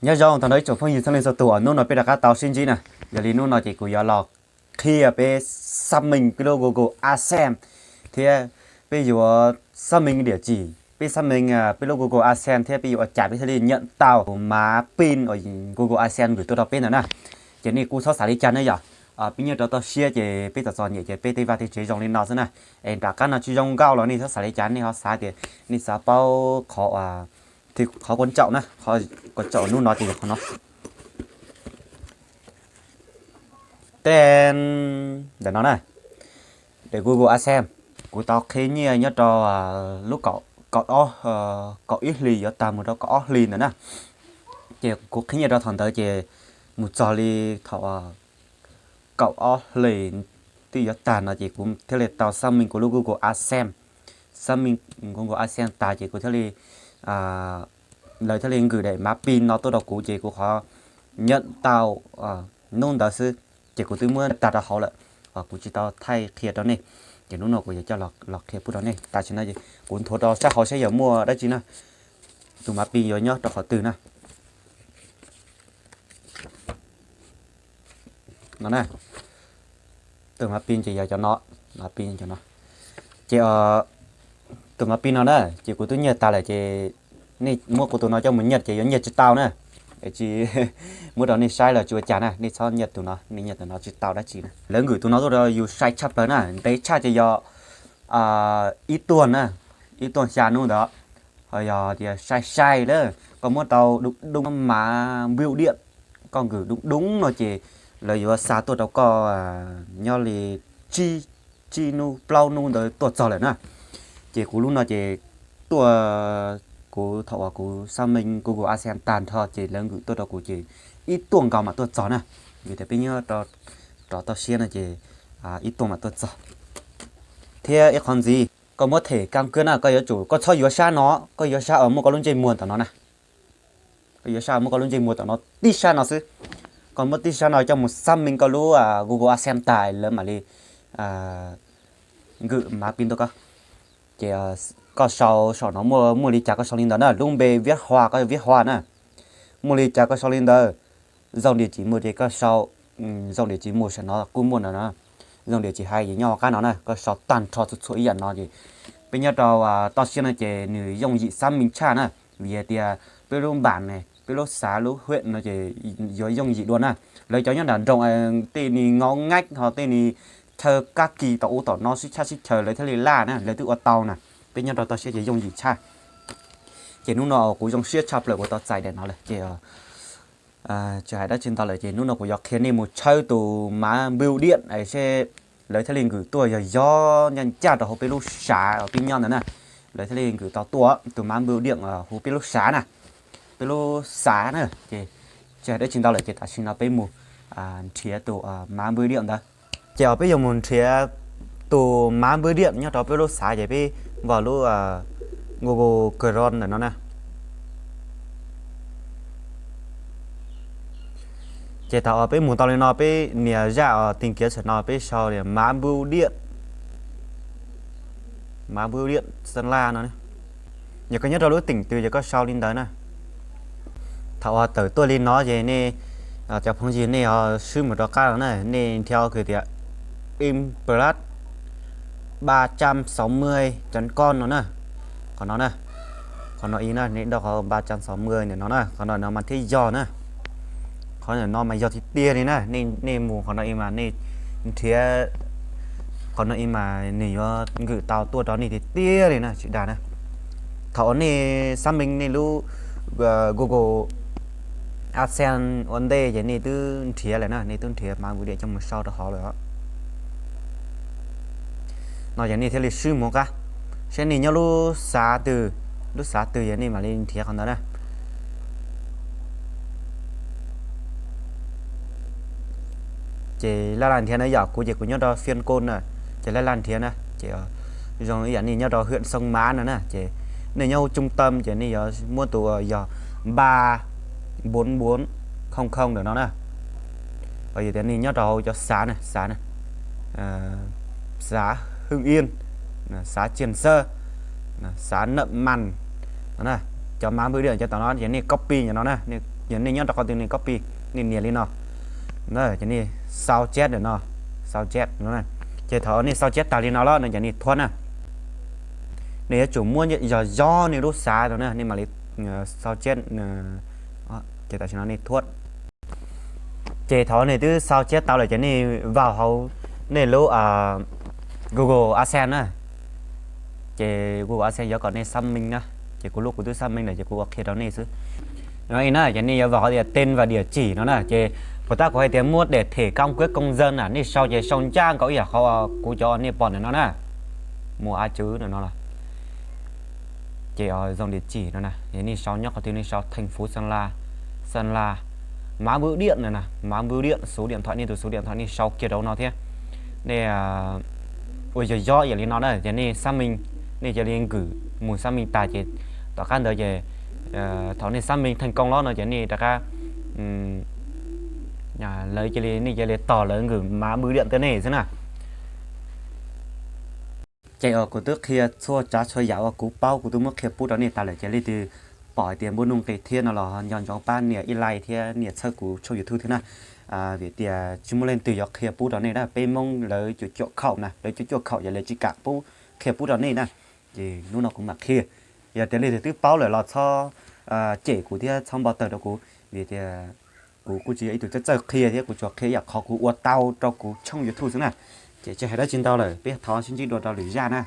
Nyob zoo tag nrho ib tsoom phooj ywg txhua leej txhua tus uas hnub no peb rov qab tau sib ntsib na. Yog li hnub no ces kuv yuav los qhia peb xác minh peb lub Google AdSense thiab peb yuav xác minh địa chỉ, peb xác minh peb lub Google AdSense thiab peb yuav ua cas peb thiaj li nhận tau tus má pin uas Google AdSense gửi tuaj rau peb ntawd na. Ces nej kuj txhob xav li cas ne yom. Peb nyob rau toj siab ces peb txom txom nyem ces peb tej vaj tej tsev zoo li no xwb na. Es nram qab no tsis zoo nkauj los nej txhob xav li cas, nej ho xav tias nej xav paub qhov, qhov quan trọng na, qhov quan trọng hnub no ces yog qhov no. Ten, ntawm no na, daim Google AdSense, kuv tau qhia nyiaj nyob rau lub kaum, kaum ib hlis yuav tag mus rau kaum ob hlis ntawd na. Ces kuv qhia nyiaj rau thaum ntawd ces mus txog li thaum kaum ob hlis twb yuav tag no ces kuv thiaj li tau xác minh kuv lub Google AdSense. Xác minh Google AdSense tag ces kuv thiaj li, lawv thiaj li gửi daim má pin no tuaj rau kuv ces kuv qhov nhận tau hnub ntawd xwb, ces kuv twb muab tag rau hauv lawm, kuv tsis tau thaij qhia rau nej. Ces hnub no kuv yuav coj los qhia pub rau nej. Tam sim no kuv nthuav rau sab hauv saib yog muaj dab tsi na, tus má pin yuav nyob rau qhov twg na. No na, tus má pin ces yog cov no, má pin cov no. Ces tus má pin no na, ces kuv twb nyiaj tag lawm ces nej muab kuv tus no coj mus nhận ces yuav nhận tsis tau na. Es tsis muab rau nej saib los tsis ua cas na, nej txhob nhận tus no, nej nhận tus no tsis tau dab tsi na. Lawv gửi tus no tuaj rau yus sai tshaj plaws na, ntev tshaj ces yog ib tuag na, ib tuag xya hnub ntawd. Ho yog tias sai sai lawm koj muab tau đúng đúng má bưu điện, koj gửi đúng đúng no ces lawv yuav xa tuaj rau koj nyob li tsib, tsib hnub plaub hnub ntawd tuaj txog lawm na. Ces kuv lub no ces tuaj, kuv thaum uas kuv xác minh Google AdSense tag nrho ces lawv gửi tuaj rau kuv ces ib tuaj nkaus mam tuaj txog na. Vim tias peb nyob rau toj siab no ces ib tuaj mam tuaj txog. Thiab ib qhov ntxiv, koj muab thẻ căn cước na, koj yuav tsum, koj txhob yuav sab no, koj yuav sab uas muaj koj lub ntsej muag tom no na. Koj yuav sab uas muaj koj lub ntsej muag tom no, tib sab no xwb. Koj muab tib sab no coj mus xác minh koj lub Google AdSense tas lawv mam li gửi má pin tuaj koj. Ces koj sau saum no muaj, muaj li cas koj sau li ntawd na, lub npe viết hoa koj viết hoa na. Muaj li cas koj sau li ntawd. Dùng địa chỉ mua ces koj sau dùng địa chỉ mua saum no kuj muaj ntawm no. Dùng địa chỉ hais ces nyob hauv qab no na, koj sau tag nrho txhua txhua ib yam no ces peb nyob rau toj siab no ces nws yooj yim xác minh tshaj na. Vim hais tias peb lub bản ne, peb lub xã lub huyện no ces yuav yooj yim dua na. Lawv cov nyob nram nroog tej ni ngó ngách ho tej ni chaw kab kis tom ub tom no sib tshaj sib chaw lawv thiaj li laj na, lawv twb ua tau na. Peb nyob rau toj siab ces yooj yim tshaj. Ces hnub no kuv zoo siab tshaj plaws kuv tau txais daim no lawm ces tsis hais dab tsi ntau lawm ces hnub no kuv yuav qhia nej mus tshawb tus má bưu điện seb lawv thiaj li gửi tuaj yog yog ncaj ncaj rau hauv peb lub xã uas peb nyob ntawd na. Lawv thiaj li gửi tau tuaj tus má bưu điện hu peb lub xã na, peb lub xã na. Ces tsis hais dab tsi ntau lawm ces tam sim no peb mus nrhiav tus má bưu điện ntawd. Ces peb yuav mus nrhiav tus má bưu điện nyob rau peb lub xã ces peb nkaus lub Google Chrome ntawm no na. Ces thaum uas peb mus tau li no peb nias zaj tìm kiếm saum no peb sau tias má bưu điện, má bưu điện Sơn La no. Yog koj nyob rau lub tỉnh twg ces koj sau li ntawd na. Thaum uas tawm tuaj li no ces nej, cov phooj ywg nej ho swb mus rov qab no na, nej nrhiav kws tias Implat ba trăm sáu mươi chấm com no na. Qhov no na, qhov no ib na, nej đọc qhov ba trăm sáu mươi ntawm no na, qhov no no mas thiaj yog na. Qhov no mas yog tiag tiag li na, nej mus qhov no ib mas nej nrhiav qhov no ib mas nws yuav gửi tau tuaj rau nej tiag tiag li na, tsis dag na. Thaum uas nej xác minh nej lub Google AdSense ua ntej ces nej twb nrhiav lawm na, nej twb nrhiav má bưu điện coj mus sau rau hauv lawm. No ces nej thiaj li swb mus qab, seb nej nyob lub xã twg, lub xã twg ces nej mam li nrhiav qhov ntawd na. Ces laj laj nrhiav na, yam kuv ces kuv nyob rau Phiên Côn na, ces laj laj nrhiav na, ces zoo ib yam nej nyob rau huyện Sông Mã no na, ces nej nyob trung tâm ces nej yuav muab tus yog ba bốn bốn không không ntawm no na. Yog tias nej nyob rau hauv cov xã na, xã xã Hưng Yên, xã Triềng Sơ, xã Nậm Măn no na, cov má bưu điện cov tom no ces nej copy ntawm no na, nej Yog nej nyob rau qhov twg nej copy, nej nias li no, ces nej sau chat ntawm no, sau chat no. Ces thaum nej sau chat tas li no lawm no ces nej thuab na. Nej yuav tsum muab yog zog nej lub xav no na, nej mam li sau chat. Ces tam sim no nej thuab. Ces thaum nej twb sau chat tau lawm ces nej vào hauv nej lub Google AdSense na. Ces Google AdSense yuav kom nej xác minh na. Ces kuv lub kuv twb xác minh lawm ces kuv ua qhia rau nej xwb. Na ces nej yuav vào hauv tias tên và địa chỉ no na. Ces puas tab kuv hais tias muab để thẻ căn cước công dân na, nej sau ces sau ncaj nkaus ib yam qhov kuv cov nej pom ntawm no na. Mua á chữ no no los. Ces dòng địa chỉ no na, nej sau nyob qhov twg nej sau thành phố Sơn La, Sơn La, mã bưu điện no na, mã bưu điện, số điện thoại, nej tus số điện thoại nej sau kiag rau no thiab. Nej ua yog yob yam li no na ces nej xác minh, nej cia li gửi mus xác minh tas ces tom qab ntawd ces thaum nej xác minh thành công lawm no ces nej rov qab, lawv cia li, nej cia li tos lawv gửi mã bưu điện rau nej xwb na. Ces kuv twb qhia txhua tsav txhua yam uas kuv paub kuv twb muab qhia pub rau nej tas lawm ces leej twg pom hais tias npaj nuj nqis thiab no los nco ntsoov pab nias ib like thiab nias txhawb kuv tshooj YouTube thiab na. Vim tias tsis muaj leej twg yuav qhia pub rau nej na, peb Hmoob lawv cuam cuam khaum na, lawv cuam cuam khaum ces lawv tsis kam pub qhia pub rau nej na. Ces hnub no kuv mam qhia. Yog tias leej twg twb paub lawm los txhob cem kuv thiab txhob npau taws rau kuv, vim tias kuv kuj tsis yog ib tug txawj txawj qhia thiab, kuv tsuas qhia yam qhov kuv ua tau rau kuv tshooj YouTube xwb na. Ces tsis hais dab tsi ntau lawm, peb thov sib ntsib dua rau lwm zaj na.